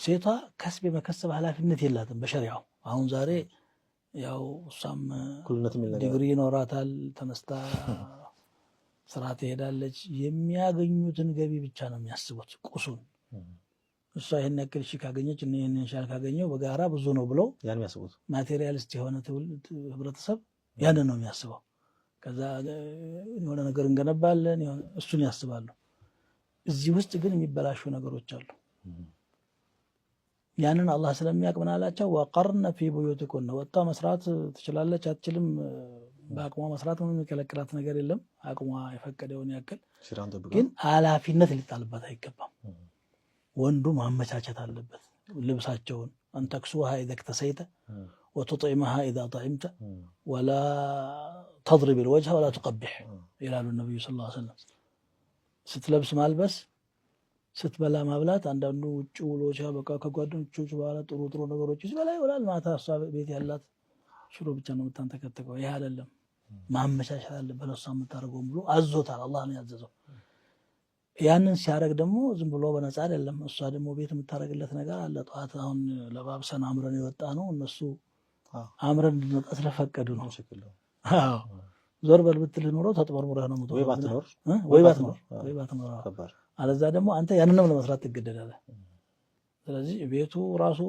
ሴቷ ከስብ የመከሰብ ኃላፊነት የላትም በሸሪዓው። አሁን ዛሬ ያው እሷም እኩልነት የሚል ነገር ዲግሪ ይኖራታል፣ ተነስታ ስራ ትሄዳለች። የሚያገኙትን ገቢ ብቻ ነው የሚያስቡት፣ ቁሱን። እሷ ይህን ያክል ሺ ካገኘች፣ እኔ ይህን ያህል ካገኘው በጋራ ብዙ ነው ብለው ያን የሚያስቡት። Materialist የሆነ ትውልድ፣ ህብረተሰብ ያንን ነው የሚያስበው። ከዛ የሆነ ነገር እንገነባለን፣ እሱን ያስባሉ። እዚህ ውስጥ ግን የሚበላሹ ነገሮች አሉ። ያንን አላህ ስለሚያውቅ ምን አላቸው? وقرن في بيوتكن። ወጥታ መስራት ትችላለች አትችልም፣ በአቅሟ መስራት ምንም የሚከለክላት ነገር የለም። አቅሟ የፈቀደውን ያክል ሸሪዓን ጠብቃ ግን ኃላፊነት ሊጣልባት አይገባም። ወንዱ ማመቻቸት አለበት። ልብሳቸውን أن تكسوها إذا اكتسيت وتطعمها إذا طعمت ولا تضرب الوجه ولا تقبح ይላሉ ነቢዩ صلى الله عليه وسلم። ስትለብስ ማልበስ፣ ስትበላ ማብላት። አንዳንዱ ውጭ ውሎ ሲያበቃ ከጓደኞቹ በኋላ ጥሩ ጥሩ ነገሮች ሲበላ ይውላል። ማታ እሷ ቤት ያላት ሽሮ ብቻ ነው የምታንተከተከው። ይህ አይደለም፣ ማመቻቸት አለበት ለእሷ የምታደርገውን ብሎ አዞታል። አላህ ነው ያዘዘው። ያንን ሲያደርግ ደግሞ ዝም ብሎ በነፃ አይደለም። እሷ ደግሞ ቤት የምታደርግለት ነገር አለ። ጠዋት አሁን ለባብሰን አምረን የወጣ ነው፣ እነሱ አምረን እንድንወጣ ስለፈቀዱ ነው። አዎ፣ ዞር በል ብትልህ ኖሮ ተጥመርሙረህ ነው ወይ ባትኖር ወይ ባትኖር ወይ ባትኖር። አለዛ ደግሞ አንተ ያንንም ለመስራት ትገደዳለህ። ስለዚህ ቤቱ ራሱ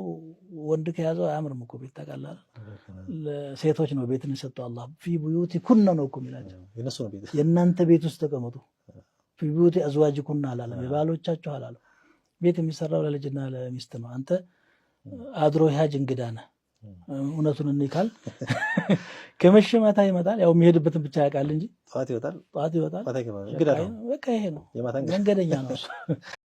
ወንድ ከያዘው አያምርም እኮ ቤት፣ ታውቃለህ። ለሴቶች ነው ቤትን የሰጠው አላህ። في بيوتكن ነው እኮ የሚላቸው። የእናንተ ቤት ውስጥ ተቀመጡ። في بيوت أزواجكن አላለም፣ የባሎቻችሁ አላለም። ቤት የሚሰራው ለልጅና ለሚስት ነው። አንተ አድሮ ሂያጅ እንግዳ ነህ። እውነቱን እንካል ከመሸ ማታ ይመጣል። ያው የሚሄድበትን ብቻ ያውቃል እንጂ ጠዋት ይወጣል፣ ጠዋት ይወጣል። እንግዳ ነው። በቃ ይሄ ነው፣ መንገደኛ ነው።